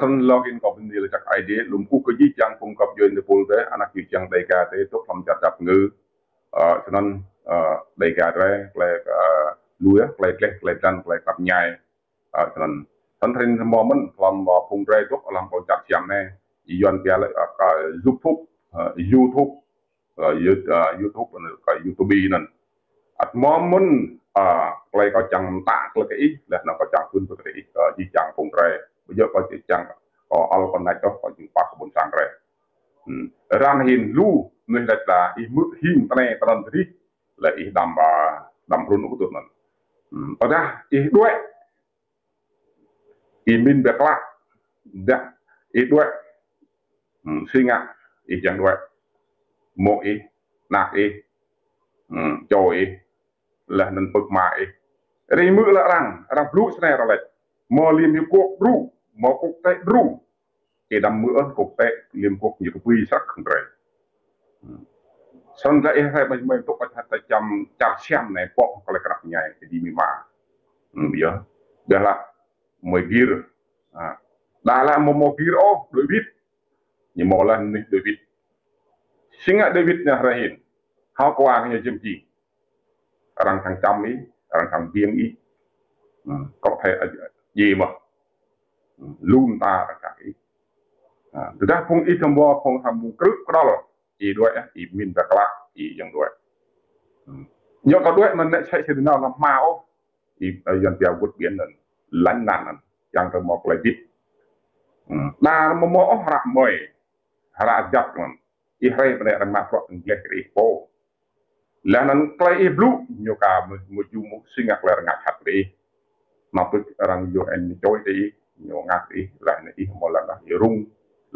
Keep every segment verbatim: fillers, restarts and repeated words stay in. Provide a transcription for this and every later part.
Snăn lŏ hĭn kâo bi mni lač jăk Aê Diê, lŏ kkuh kơ jih jang phung găp djuê êpul drei, anak čô čiăng Dega drei, dôk hlăm čar dap ngơ. Ơ, snăn, ơ, Dega drei, klei, ơ, lu yơh, klei dleh, klei dlan, klei knap mñai. Ơ, snăn. Snăn hruê anei mâo mơ̆n, hlăm, ơ, phung drei dôk hlăm kâo čăt siam anei. Yuăn pia lĕ, ơ, kơ YouTube, ơ, YouTube, ơ, You-, ơ, YouTube, ơ, kơ YouTube anăn. Ăt mâo mơ̆n, ơ, klei kâo čiăng mtă klei kơ ih, leh anăn kâo čiăng hưn kơ ih, ơ, jih jang phung drei. Ƀiădah kâo čiăng, kâo ăl kâo nač ôh, kâo čiăng pah kơ ƀuôn sang drei. Hmm. Arăng hĭn lu, mnuih lač lah, ih hmư̆ hing tinei tinăn dih, leh ih đăm, ơ, đăm hrŭn ôh tŭ anăn. Hmm. Tơdah ih đuĕ, ih mĭn bi klă, dah ih đuĕ, hmm, si ngă, ih čiăng đuĕ, mô̆ ih, anak ih, hmm, čô ih, leh anăn pưk ama ih. Ih hmư̆ leh arăng, arăng blŭ snei arăng lač. Mâo Liên Hiệp Quốc đru, mâo quốc tế đru. Ih đăm hmư̆ ôh quốc tế, Liên Hiệp Quốc ñu kbưi srăng khăng drei. Hmm. Snăn dah ih hriê mơ̆ng mơ̆ng tŭk ăt hăt čăm čăt siam anei pŏk klei knap mñai, ih dĭ mĭ ma. Hmm, yơh. Dah lah, mâo gĭr. Ha. Dah lah mâo, mâo gĭr ôh, đuĕ wĭt. Ñu mâo lah mnuih đuĕ wĭt. Si ngă đuĕ wĭt anei hruê hĭn. Hŏ kơ wa ñu jing jing. Arăng khăng čăm ih, arăng khăng biêng ih. Hmm, kâo thâo ăt djiê mơh. Hmm, lu mta arăng khăng ih. Ha, tơdah phung ih thâo mâo, phung thâo mâo krư̆ kđăl. Ih đuĕ, ih mĭn bi klă, ih čiăng đuĕ. Hmm. Ñu kâo đuĕ mơ̆n nĕ sĕ sĕ nao hlăm hma ôh. Ih, ơ, Yuăn pia vượt biển anăn, lánh nạn anăn, čiăng kơ mâo klei hdĭp. Hmm. Đa mâo mâo ôh hră mơi, hră jăk anăn. Ih hriê mơ̆ng anei arăng mă bruă dleh kơ ih pô. Leh anăn klei ih blŭ, ñu ka mâo, mâo jum mâo si ngă klei arăng ngă jhat kơ ih. Mă bruă arăng U N ñu čuê kơ ih, ñu ngă kơ ih, leh anăn ih mâo leh anăn ih rŭng,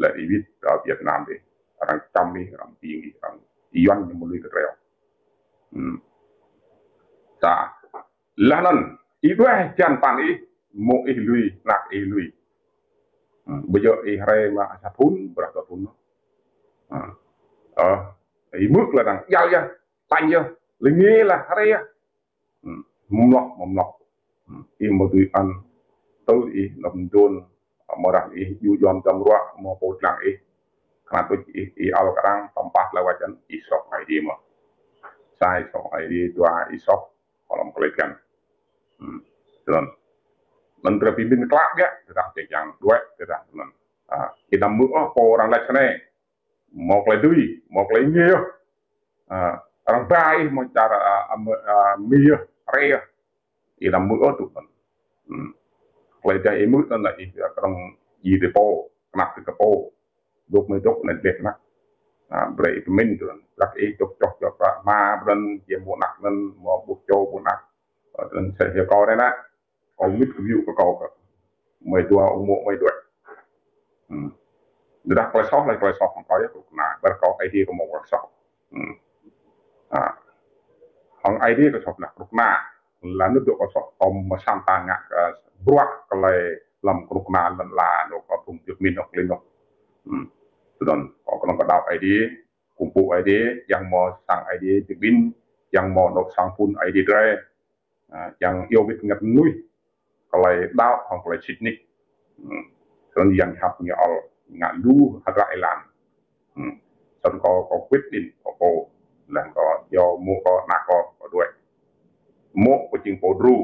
leh ih wĭt kơ Việt Nam dih. Arăng čăm ih, arăng biêng ih, arăng Yuăn ñu mâo lui kơ drei. Hmm. Sa. Leh anăn, ih đuĕ čiăng păng ih, mô̆ ih lui, anak ih lui. Hmm, ƀiădah ih hriê mă sa thŭn, ƀiădah dua thŭn. Hmm. Ơ, ih hmư̆ leh anăn, yăl yơh, tañ yơh, lĕ ngê lah hriê yơh. Hmm, mlŏk, mlŏk. Hmm, ih mâo dưi ăn, tơl ih, lăm dôn, amâodah ih, djŏ djŏm dăm ruă, mâo pô dlăng ih. Knap tuč ih, ih ăl kơ arăng, tăm pah leh wăt anăn, ih soh Aê Diê mơh. Sa ih soh Aê Diê, dua ih soh, hlăm klei bhiăn. Hmm. Snăn. Anăn drei bi mĭn klă gơ̆, tơdah čiăng đuĕ, tơdah snăn. Ha, ih đăm hmư̆ ôh, pô arăng lač snei. Mâo klei dưi, mâo klei ngê yơh. Ha, arăng ba ih mâo čar, a, a, mơ-, a, mĭn yơh, hriê yơh. Ih đăm hmư̆ ôh tŭ anăn. Hmm. Klei dah ih hmư̆ anăn lah ih, a, knŏng djiê ti pô, knap ti kơ pô. Dôk mơ̆ng dôk anăn dleh anăn. Ha, brei ih mĭn tŭ anăn. Dah ih dôk čoh čoh ba, mă bruă anăn, ih mâo anak anăn, mâo ƀuh čô ƀuh anak. Ơ, tơdah sĕ hiu kâo anei nă, kâo mĭn kơ ƀiă kơ kâo kơ. Mơi dua ung mô̆ mơi đuĕ. Hmm. Dah klei soh lah klei soh hŏng kâo yơh, kâo kna. Ƀiădah kâo Aê Diê kâo mâo klei soh. Hmm. Ha. Hŏng Aê Diê kâo soh lah kâo kna. Leh anăn dôk kâo soh, kâo msĕ ta ngă, ơ, bruă klei hlăm kâo kna lăn la, dôk kâo phung jăk mĭn ôk lin ôk. Hmm. Snăn, kâo knŏng kơ đăo Aê Diê, kkuh mpŭ Aê Diê, čiăng mâo sang Aê Diê jăk mĭn, čiăng mâo dôk sang phŭn Aê Diê drei. Ha, čiăng iêu wĭt ngă mnuih, klei đăo hŏng klei sĭt nik. Hmm. Snăn yang hăp ñu ăl, ngă lu hdră êlan. Hmm. Snăn kâo, kâo quyết định kâo pô, leh kâo iêu mô̆ kâo, anak kâo, kâo đuĕ. Mô̆ kâo jing pô đru.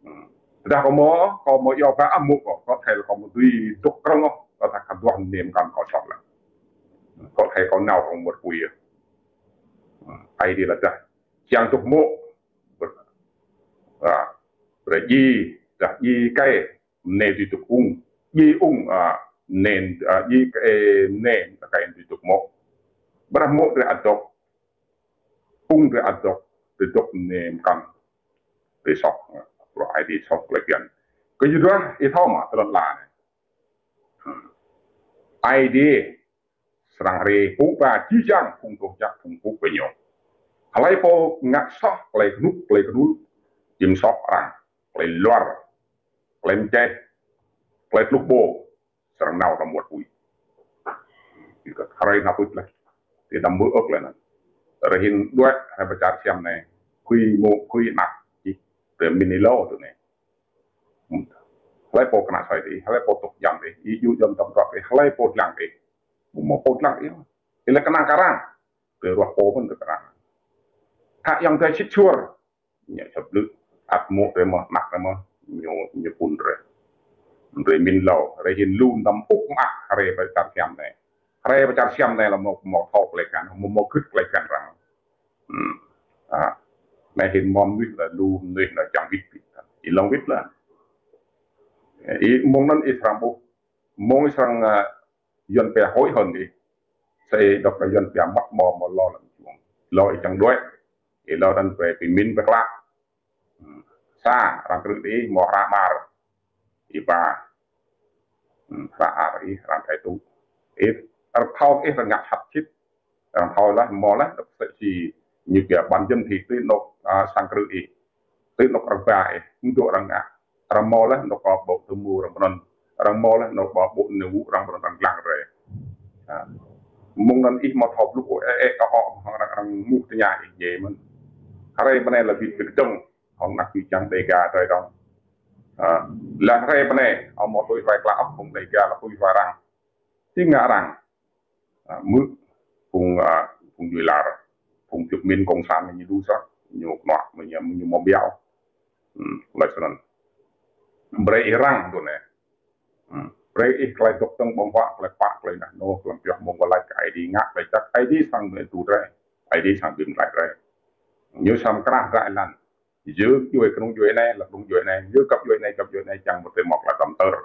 Hmm. Tơdah kâo mâo, kâo mâo iêu ba mô̆ kâo, kâo thâo kâo mâo dưi dôk krơ̆ng ôh, kâo thâo kơ duah mniê mkăn kâo soh leh. Kâo thâo kâo nao kâo mŭt pui yơh. Hmm. Aê Diê lač dah, čiăng dôk mô̆, ƀiădah, a, ƀiădah djiê, dah djiê êkei, mniê dưi dôk ung. Djiê ung, a, mniê, a, djiê êkei, mniê, êkei dưi dôk mô̆. Ƀiădah mô̆ drei ăt dôk, ung drei ăt dôk, drei dôk mniê mkăn. Drei soh, a, bruă Aê Diê soh klei bhiăn. Kyuadah, ih thâo mă, tơlơi lăn ala anei. Hmm. Aê Diê, srăng hriê pŭ ba jih jang phung doh jăk phung pŭ kơ ñu. Hlei pô ngă soh klei knŭk klei knŭl, jing soh arăng, klei luar, klei mčeh, klei tluh ƀô̆, srăng nao hlăm wăt pui. Hruê anei pui leh. Ti đăm hmư̆ ôh klei anăn. Hruê hĭn đuĕ, hruê ba čar siam anei. Khui mô̆, khui anak. Ih, ti mĭn êlâo tŭ anei. Hmm. Hlei pô kna soi ih, hlei pô tŭk jam ih, ih djŭ jam dăm ruă ih, hlei pô dlăng ih. Mâo pô dlăng ih. Ih lĕ kna kơ arăng. Kơ ruă pô mơ̆n kơ arăng. Hă yang dai sĭt suôr. Ñu čăp blư̆. Ăt mŭk drei mơh, anak drei mơh, ñu, ñu pŭn drei. Drei mĭn lâo, drei hĭn lu mdăm ŭk mă, hriê pơ čar siam anei. Hriê pơ čar siam anei lĕ mâo, mâo thâo klei găn, mâo, mâo gưt klei găn arăng. Hmm. À, anei hĭn mâo mnuih lĕ lu mnuih lĕ čiăng wĭt wĭt. Ih lŏ wĭt leh. Ih mông anăn ih srăng ƀuh. Mông ih srăng, à, Yuăn pia hối hận ih. Sa ih dôk kơ Yuăn pia mă mâo mâo lo lăm chuông. Lo ih čiăng đuĕ. Ih lo anăn brei bi mĭn bi klă. Hmm. Sa, arăng krư̆ ih mâo hră mơar. Ih ba. Hmm, hră mơar ih, arăng thâo tŭ. Ih, arăng thâo ih arăng ngă jhat sĭt. Arăng thâo leh, mâo leh, dôk sa ih ñu pia ban dân thì tui anôk, à, sang krư̆ ih. Tui anôk arăng ba ih, mdŏ arăng ngă. Arăng mâo leh, anôk kơ ƀô̆ tơmu arăng mnăn. Arăng mâo leh, anôk kơ ƀô̆ nư arăng mnăn arăng dlăng drei. À. Mông anăn ih mâo thâo blŭ, ơ, ơ, kơ ôk, arăng, arăng mŭt tơña ih djiê mơ̆n. Hriê mơ̆ng anei lĕ wĭt bi kdơ̆ng, hŏng anak čô čiăng Dega drei dơ̆ng. À, leh hriê mơ̆ng anei, amâo tui hriê klă ôh, phung Dega lĕ tui hriê arăng. Ti ngă arăng. À, mơ̆ phung, à, phung djuê lar, phung jŭk min cộng sản ñu đu srăng, ñu knuă, ñu, ñu mâo biao. Hmm, leh snăn. Brei ih răng dŭn anei. Hmm, brei ih klei dôk dơ̆ng ƀơ̆ng huă, klei pă, klei nah nô, klei pioh mông wah lač kơ Aê Diê ngă, klei jăk Aê Diê srăng bi tŭ drei, Aê Diê srăng bi mtlaih drei. Ñu srăng krah drei lăn. Yơh djuê knŏng djuê anei, leh knŏng djuê anei, yơh găp djuê anei, găp djuê anei, čiăng mâo drei mâo klei tăm tơr.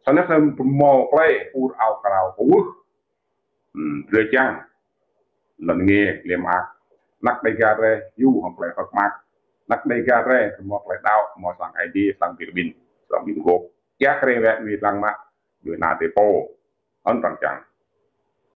Snăn mâo klei ur ao krao kwưh. Hmm, drei čiăng. Lăn nge, lĕ mă. Anak Dega drei, yua hŏng klei hơ̆k mơak. Anak Dega drei, mâo klei đăo, mâo sang Aê Diê, sang bi kƀĭn, sang bi mgôp. Čiăng hriê wĕ wĭt lăng mă, djuê ana drei pô. Ăt arăng čiăng.